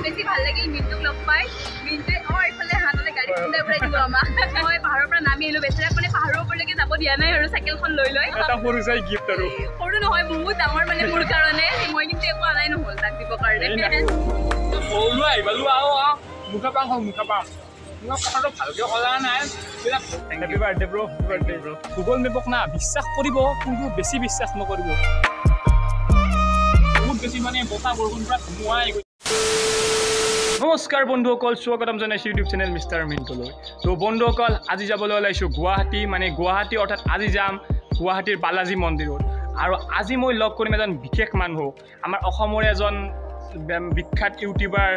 বেছি ভাল লাগিল মিণ্টুক লগ পাই। মিণ্টুৱে এইফালে হাততে গাড়ী খুন্দাই পৰাই দিব আমাক। মই পাহাৰৰ পৰা নামি আহিলোঁ, বেচেৰাক মানে পাহাৰৰ ওপৰলৈকে যাব দিয়া নাই আৰু চাইকেলখন লৈ লৈ। সৰু নহয়, বহুত ডাঙৰ মানে মোৰ কাৰণে। মই কিন্তু একো আনাই নহ'ল তাক দিবৰ কাৰণে। গুগল মেপক না বিশ্বাস কৰিব, কিন্তু বেছি বিশ্বাস নকৰিব। বহুত বেছি মানে বতাহ বৰষুণ পুৰা ধুমুহা আহি গৈছে। নমস্কাৰ বন্ধুসকল, স্বাগতম জনাইছোঁ ইউটিউব চেনেল মিষ্টাৰ মিণ্টুলৈ। ত' বন্ধুসকল, আজি যাবলৈ ওলাইছোঁ গুৱাহাটী, মানে গুৱাহাটী অৰ্থাৎ আজি যাম গুৱাহাটীৰ বালাজী মন্দিৰত। আৰু আজি মই লগ কৰিম এজন বিশেষ মানুহ, আমাৰ অসমৰে এজন বিখ্যাত ইউটিউবাৰ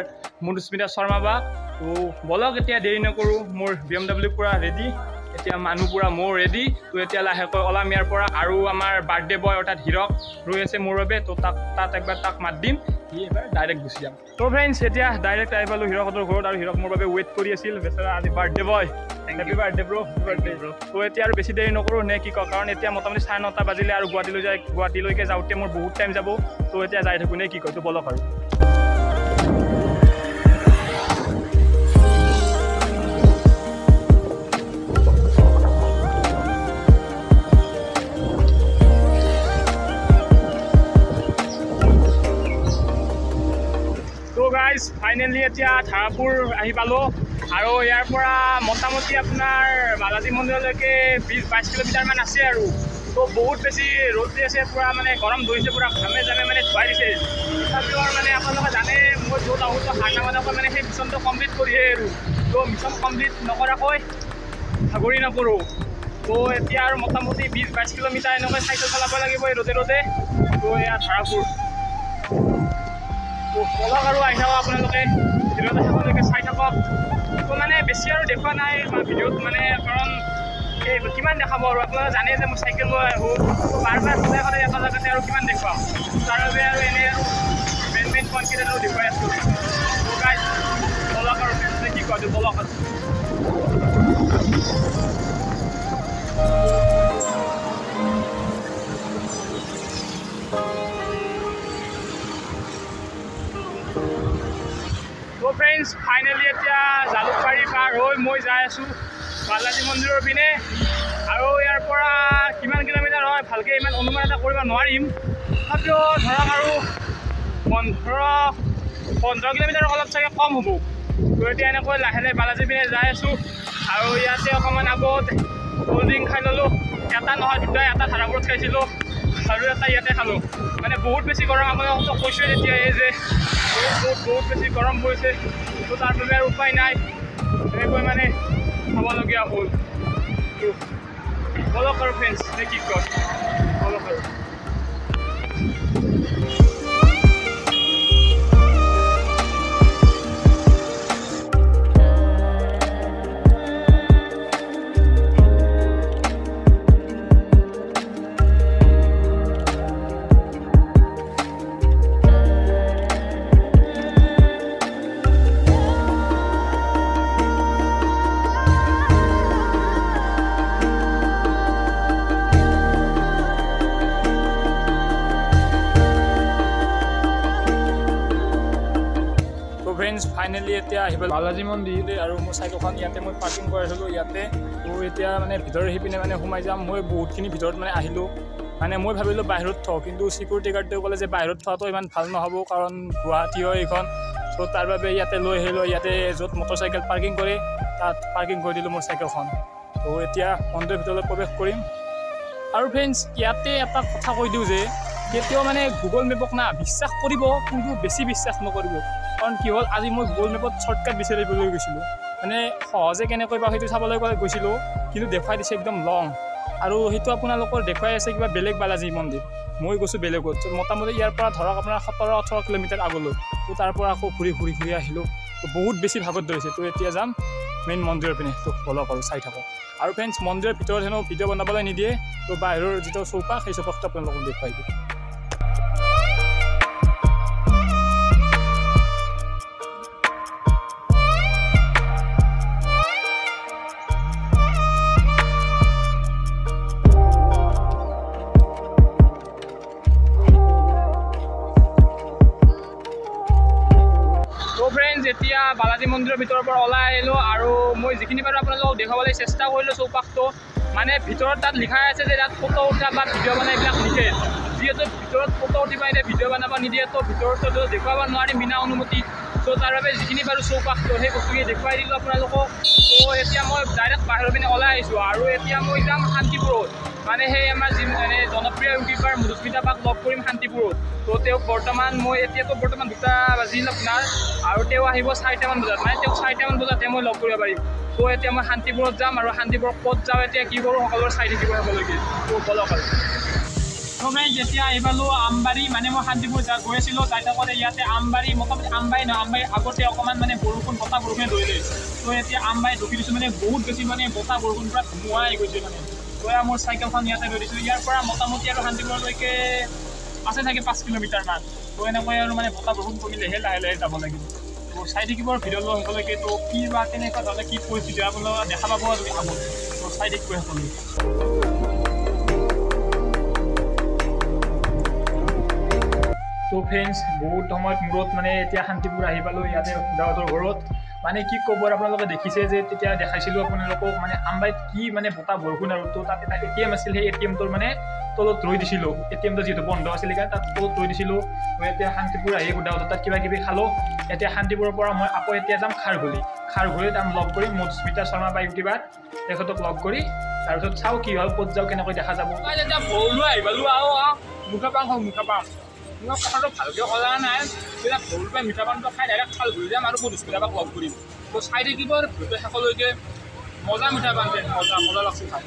মধুস্মিতা শৰ্মা বা। ত' বলক এতিয়া দেৰি নকৰোঁ, মোৰ BMW পূৰা ৰেডি, এতিয়া মানুহ পূৰা মোৰ ৰেডি। ত' এতিয়া লাহেকৈ ওলাম ইয়াৰ পৰা। আৰু আমাৰ বাৰ্থডে বয় অৰ্থাৎ হীৰক ৰৈ আছে মোৰ বাবে, ত' তাত একবাৰ তাক মাত দিম, সি এবাৰ ডাইৰেক্ট গুচি যাম। ত' ফ্ৰেণ্ডছ, এতিয়া ডাইৰেক্ট আহি পালোঁ হীৰকহঁতৰ ঘৰত আৰু হীৰক মোৰ বাবে ৱেইট কৰি আছিল। বেচেৰা আজি birthday boy, happy birthday bro, birthday bro. ত' এতিয়া আৰু বেছি দেৰি নকৰোঁ নে কি কওঁ, কাৰণ এতিয়া মোটামুটি 9:30 বাজিলে আৰু গুৱাহাটীলৈকে যাওঁতে মোৰ বহুত টাইম যাব। ত' এতিয়া যাই থাকোঁ নে কি কয়, ত' বলক আৰু। ফাইনেলি এতিয়া ধাৰাপুৰ আহি পালোঁ আৰু ইয়াৰ পৰা মোটামুটি আপোনাৰ বালাজী মন্দিৰলৈকে 20-22 কিলোমিটাৰমান আছে আৰু। ত' বহুত বেছি ৰ'দ দি আছে, পূৰা মানে গৰম ধৰিছে, পূৰা ঘামে জামে মানে ধুৱাই দিছে। তথাপিও আৰু মানে আপোনালোকে জানে মই য'ত আহোঁ তো হাৰ নামানাকৈ মানে সেই মিছনটো কমপ্লিট কৰিহে আৰু। ত' মিছন কমপ্লিট নকৰাকৈ ভাগৰি নপৰোঁ। ত' এতিয়া আৰু মোটামুটি 20-22 কিলোমিটাৰ এনেকৈ চাইকেল চলাব লাগিব এই ৰ'দে ৰ'দে। ত' এয়া ধাৰাপুৰ। বলক আৰু আহি থাকক আপোনালোকে, ভিডিঅ'টো শেষলৈকে চাই থাকক। ত' মানে বেছি আৰু দেখুওৱা নাই ভিডিঅ'ত, মানে কাৰণ এই কিমান দেখাব আৰু, আপোনালোকে জানে যে মই চাইকেল লৈ আহোঁ বাৰ বাৰ সদায় সদায় এটা জেগাতে আৰু কিমান দেখুৱাম, তাৰ বাবে আৰু এনেই আৰু মেইন মেইন পইণ্টকেইটা আৰু দেখুৱাই আছোঁ। ত' গাইজ বলক আৰু কি কয়, বলক আৰু। ত' ফ্ৰেণ্ডছ, ফাইনেলি এতিয়া জালুকবাৰী পাৰ হৈ মই যাই আছোঁ বালাজী মন্দিৰৰ পিনে। আৰু ইয়াৰ পৰা কিমান কিলোমিটাৰ হয় ভালকৈ ইমান অনুমান এটা কৰিব নোৱাৰিম, তথাপিও ধৰক আৰু 15 কিলোমিটাৰ অলপ চাগে কম হ'ব। ত' এতিয়া এনেকৈ লাহে লাহে বালাজীৰ পিনে যাই আছোঁ আৰু ইয়াতে অকণমান আগত ক'ল্ড ড্ৰিংক খাই ল'লোঁ, এটা নহয় দুটা, এটা ধাৰাপুৰত খাইছিলোঁ আৰু এটা ইয়াতে খালোঁ। মানে বহুত বেছি গৰম, আপোনালোকক কৈছোঁৱে তেতিয়া এই যে বহুত বহুত বহুত বেছি গৰম পৰিছে। ত' তাৰ বাবে আৰু উপায় নাই, এনেকৈ মানে খাবলগীয়া হ'ল। বলক আৰু ফ্ৰেণ্ডছ, নে কি কয়, বলক আৰু। ফ্ৰেণ্ডছ, ফাইনেলি এতিয়া আহি পালোঁ বালাজী মন্দিৰ আৰু মোৰ চাইকেলখন ইয়াতে মই পাৰ্কিং কৰাই থ'লোঁ ইয়াতে। ত' এতিয়া মানে ভিতৰৰ সিপিনে মানে সোমাই যাম। মই বহুতখিনি ভিতৰত মানে আহিলোঁ, মানে মই ভাবিলোঁ বাহিৰত থওঁ, কিন্তু চিকিউৰিটি গাৰ্ডটোৱে ক'লে যে বাহিৰত থোৱাটো ইমান ভাল নহ'ব, কাৰণ গুৱাহাটী হয় এইখন। ত' তাৰ বাবে ইয়াতে লৈ আহিলোঁ, ইয়াতে য'ত মটৰচাইকেল পাৰ্কিং কৰে তাত পাৰ্কিং কৰি দিলোঁ মোৰ চাইকেলখন। ত' এতিয়া মন্দিৰৰ ভিতৰলৈ প্ৰৱেশ কৰিম। আৰু ফ্ৰেণ্ডছ, ইয়াতে এটা কথা কৈ দিওঁ যে কেতিয়াও মানে গুগল মেপক না বিশ্বাস কৰিব, কিন্তু বেছি বিশ্বাস নকৰিব। কাৰণ কি হ'ল, আজি মই গুগল মেপত শ্বৰ্টকাট বিচাৰিবলৈ গৈছিলোঁ, মানে সহজে কেনেকৈ পাওঁ সেইটো চাবলৈ গৈছিলোঁ, কিন্তু দেখুৱাই দিছে একদম লং, আৰু সেইটো আপোনালোকৰ দেখুৱাই আছে কিবা বেলেগ বালাজী মন্দিৰ, মই গৈছোঁ বেলেগত। মোটামুটি ইয়াৰ পৰা ধৰক আপোনাৰ 17-18 কিলোমিটাৰ আগলৈ। ত' তাৰ পৰা আকৌ ঘূৰি ঘূৰি ঘূৰি আহিলোঁ। ত' বহুত বেছি ভাগত ধৰিছে। ত' এতিয়া যাম মেইন মন্দিৰৰ পিনে। ত' বলক আৰু চাই থাকক। আৰু ফ্ৰেণ্ডছ, মন্দিৰৰ ভিতৰত হেনো ভিডিঅ' বনাবলৈ নিদিয়ে, ত' বাহিৰৰ যিটো চৌপাশ, সেই চৌপাশটো আপোনালোকক দেখুৱাই দিওঁ। তো ফ্ৰেণ্ডছ এতিয়া বালাজী মন্দিৰৰ ভিতৰৰ পৰা ওলাই আহিলোঁ আৰু মই যিখিনি পাৰোঁ আপোনালোকক দেখুৱাবলৈ চেষ্টা কৰিলোঁ চৌপাশটো। মানে ভিতৰত তাত লিখাই আছে যে তাত ফটো উঠা বা ভিডিঅ' বনাই এইবিলাক নিষেধ, যিহেতু ভিতৰত ফটো উঠিব নিদিয়ে, ভিডিঅ' বনাব নিদিয়ে, তো ভিতৰতো দেখুৱাব নোৱাৰিম বিনা অনুমতি। ত' তাৰ বাবে যিখিনি পাৰোঁ চৌপাশটো সেই বস্তুখিনি দেখুৱাই দিলোঁ আপোনালোকক। ত' এতিয়া মই ডাইৰেক্ট বাহিৰৰ পিনে ওলাই আহিছোঁ আৰু এতিয়া মই যাম শান্তিপুৰত। মানে সেই আমাৰ যি মানে জনপ্ৰিয় ইউটিউবাৰ মধুস্মিতা বাক লগ কৰিম শান্তিপুৰত। তো তেওঁক বৰ্তমান মই এতিয়াতো বৰ্তমান 2টা বাজিল আপোনাৰ, আৰু তেওঁ আহিব 4টামান বজাত, মানে তেওঁক 4টামান বজাতহে মই লগ কৰিব পাৰিম। ত' এতিয়া মই শান্তিপুৰত যাম আৰু শান্তিপুৰত ক'ত যাওঁ এতিয়া কি কৰোঁ সকলোৰে চাই থাকিব সকলোকে। ত' বলক আৰু। তো ফ্ৰেণ্ডছ যেতিয়া আহি পালোঁ আমবাৰী, মানে মই শান্তিপুৰ গৈ আছিলোঁ, যাই থাকোঁতে ইয়াতে আমবাৰী, মোটামুটি আমবাৰী নহয়, আমবাৰীৰ আগতে অকণমান মানে বৰষুণ বতাহ বৰষুণে ধৰিলে। তো এতিয়া আমবাৰীত ৰখি দিছোঁ, মানে বহুত বেছি মানে বতাহ বৰষুণ পূৰা ধুমুহা আহি গৈছে মানে। তো মোৰ চাইকেলখন ইয়াতে ৰৈ দিছোঁ, ইয়াৰ পৰা মোটামুটি আৰু শান্তিপুৰলৈকে আছে চাগে 5 কিলোমিটাৰমান। তো এনেকৈ আৰু মানে বতাহ বৰষুণ কমিলেহে লাহে লাহে যাব লাগিব। তো চাই থাকিব ভিডিঅ' শেষলৈকে, তো কি বা কেনেকুৱা ধৰণে কি পৰিস্থিতি আপোনালোকে দেখা পাব আৰু আগত, তো চাই থাকিব শেষলৈকে। তো ফ্ৰেণ্ডছ বহুত সময়ত মূৰত মানে এতিয়া শান্তিপুৰ আহি পালোঁ, ইয়াতে খুদাহঁতৰ ঘৰত। মানে কি ক'ব আপোনালোকে দেখিছে যে তেতিয়া দেখাইছিলোঁ আপোনালোকক মানে আমবাৰীত কি মানে বতাহ বৰষুণ আৰু। তো তাত এটা ATM আছিল, সেই ATMটোৰ মানে তলত ৰৈ দিছিলোঁ, ATMটো যিহেতু বন্ধ আছিল সেইকাৰণে তাত তলত ৰৈ দিছিলোঁ। তো এতিয়া শান্তিপুৰ আহি খুদাহঁতৰ তাত কিবা কিবি খালোঁ। এতিয়া শান্তিপুৰৰ পৰা মই আকৌ এতিয়া যাম খাৰঘুলি। খাৰঘুলিত আমি লগ কৰিম মধুস্মিতা শৰ্মা বা ইউটিউবাৰ, তেখেতক লগ কৰি তাৰপিছত চাওঁ কি হয়, ক'ত যাওঁ, কেনেকৈ দেখা যাব। এতিয়া ভৰলু আহি পালোঁ আৰু মুখা পাম খাওঁ, মুখা পাম মই কথাটো ভালকৈ ক'লা নাই, তেতিয়া ভৰলুৰ পৰা মিঠা পানটো খাই ডাইৰেক্ট খাৰঘুলি যাম আৰু মধুস্মিতা বাক লগ কৰিম। তো চাই থাকিব আৰু ভিডিঅ'টো শেষলৈকে। মজা মিঠা পান, মজা মজা লাগছে খাই।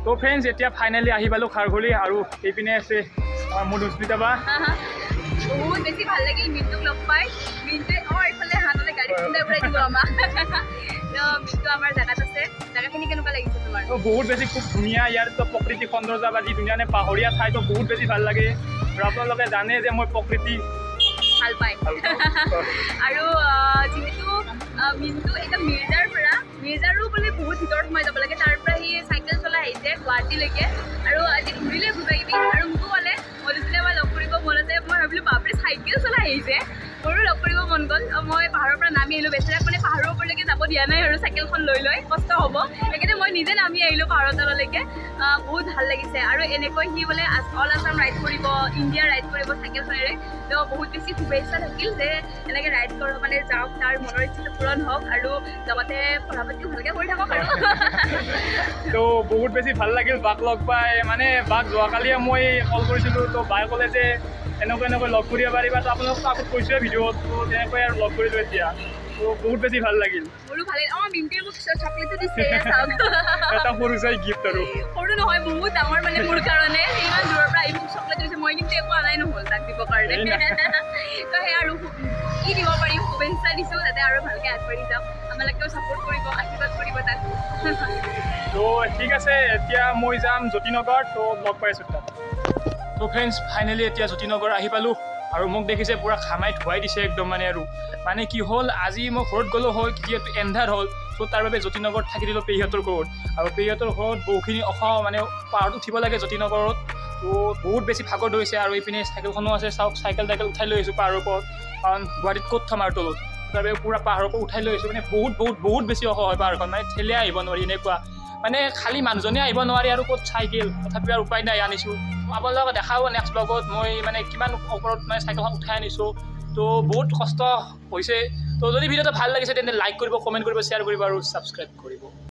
তো ফ্ৰেণ্ডছ এতিয়া ফাইনেলি আহি পালোঁ খাৰঘুলি আৰু এইপিনে আছে মধুস্মিতা বা। বহুত বেছি ভাল লাগিল মিণ্টুক লগ পাই। মিণ্টুৱে এইফালে হাতলৈ গাড়ী খুন্দাই উৰাই দিব আমাক। মিণ্টু আমাৰ জেগাত আছে। জেগাখিনি কেনেকুৱা লাগিছে তোমাৰ? বহুত বেছি খুব ধুনীয়া, ইয়াৰ প্ৰকৃতিক সৌন্দৰ্য বা যি ধুনীয়া পাহৰীয়া ঠাইটো বহুত বেছি ভাল লাগে। আৰু আপোনালোকে জানে যে মই প্ৰকৃতি ভাল পায়। আৰু যিহেতু মিণ্টু এতিয়া মিৰ্জাৰ পৰা, মিৰ্জাৰো বোলে বহুত ভিতৰত সোমাই যাব লাগে, তাৰ পৰা সি চাইকেল চলাই আহিছে গুৱাহাটীলৈকে আৰু আজি ঘূৰিলে কিবা কিবি। আৰু মোকো ক'লে মধুস্মিতা বা লগ কৰিব মন আছে। মই ভাবিলোঁ বাপৰে চাইকেল চলাই আহিছে, মোৰো লগ কৰিব মন গ'ল। মই পাহাৰৰ পৰা নামি আহিলোঁ, বেচেৰাক মানে পাহাৰৰ ওপৰলৈকে যাব দিয়া নাই আৰু চাইকেলখন লৈ লৈ কষ্ট হ'ব, সেইকাৰণে মই নিজে নামি আহিলোঁ পাহাৰৰ তললৈকে। বহুত ভাল লাগিছে। আৰু এনেকৈ সি বোলে অল আছাম ৰাইড কৰিব, ইণ্ডিয়া ৰাইড কৰিব চাইকেলখনেৰে। তো বহুত বেছি শুভেচ্ছা থাকিল যে এনেকৈ ৰাইড কৰক, মানে যাওক, তাৰ মনৰ ইচ্ছাটো পূৰণ হওক আৰু লগতে পঢ়া পাতিও ভালকৈ কৰি থাকক আৰু। তো বহুত বেছি ভাল লাগিল বাক লগ পাই। মানে বাক যোৱাকালিয়ে মই কল কৰিছিলোঁ, তো বায়ে ক'লে যে এনেকৈ এনেকৈ লগ কৰিব পাৰিবা। তো আপোনালোকক আগত কৈছোঁৱে ভিডিঅ'ত, তো তেনেকৈ আৰু লগ কৰিলোঁ এতিয়া। তো বহুত বেছি ভাল লাগিল। মোৰো ভাল লাগিল। মিণ্টুৱে মোক চকলেটো দিছে, এটা সৰু চাই গিফ্ট আৰু সৰু নহয় বহুত ডাঙৰ, মানে মোৰ কাৰণে ইমান দূৰৰ পৰা আহি মোক চকলেট দিছে। মই কিন্তু একো আনাই নহ'ল তাক দিবৰ কাৰণে। তো সেই আৰু কি দিব পাৰিম, শুভেচ্ছা দিছোঁ যাতে আৰু ভালকৈ আগবাঢ়ি যাওক, আমালোকেও ছাপোৰ্ট কৰিব, আশীৰ্বাদ কৰিব তাক। তো ঠিক আছে, এতিয়া মই যাম জ্যোতিনগৰ, তো লগ পাইছোঁ তাত। তো ফ্ৰেণ্ডছ ফাইনেলি এতিয়া জ্যোতিনগৰ আহি পালোঁ আৰু মোক দেখিছে পূৰা ঘামাই ধুৱাই দিছে একদম। মানে আৰু মানে কি হ'ল, আজি মই ঘৰত গ'লোঁ হয়, যিহেতু এন্ধাৰ হ'ল, ত' তাৰ বাবে জ্যোতিনগৰত থাকি দিলোঁ পেহীহঁতৰ ঘৰত। আৰু পেহীহঁতৰ ঘৰত বহুখিনি ওখ মানে পাহাৰত উঠিব লাগে জ্যোতিনগৰত, তো বহুত বেছি ভাগৰ ধৰিছে। আৰু এইপিনে চাইকেলখনো আছে, চাওক চাইকেল টাইকেল উঠাই লৈ আহিছোঁ পাহাৰৰ ওপৰত, কাৰণ গুৱাহাটীত ক'ত থ'ম আৰু তলত, তাৰ বাবে পূৰা পাহাৰৰ ওপৰত উঠাই লৈ আহিছোঁ। মানে বহুত বহুত বহুত বেছি ওখ হয় পাহাৰখন, মানে ঠেলিয়াই আহিব নোৱাৰি এনেকুৱা, মানে খালী মানুহজনে আহিব নোৱাৰি আৰু ক'ত চাইকেল, তথাপিও আৰু উপায় নাই আনিছোঁ। আপোনালোকক দেখাব নেক্সট ব্লগত মই মানে কিমান ওপৰত মানে চাইকেলখন উঠাই আনিছোঁ। তো বহুত কষ্ট হৈছে। তো যদি ভিডিঅ'টো ভাল লাগিছে তেন্তে লাইক কৰিব, কমেণ্ট কৰিব, শ্বেয়াৰ কৰিব আৰু ছাবস্ক্ৰাইব কৰিব।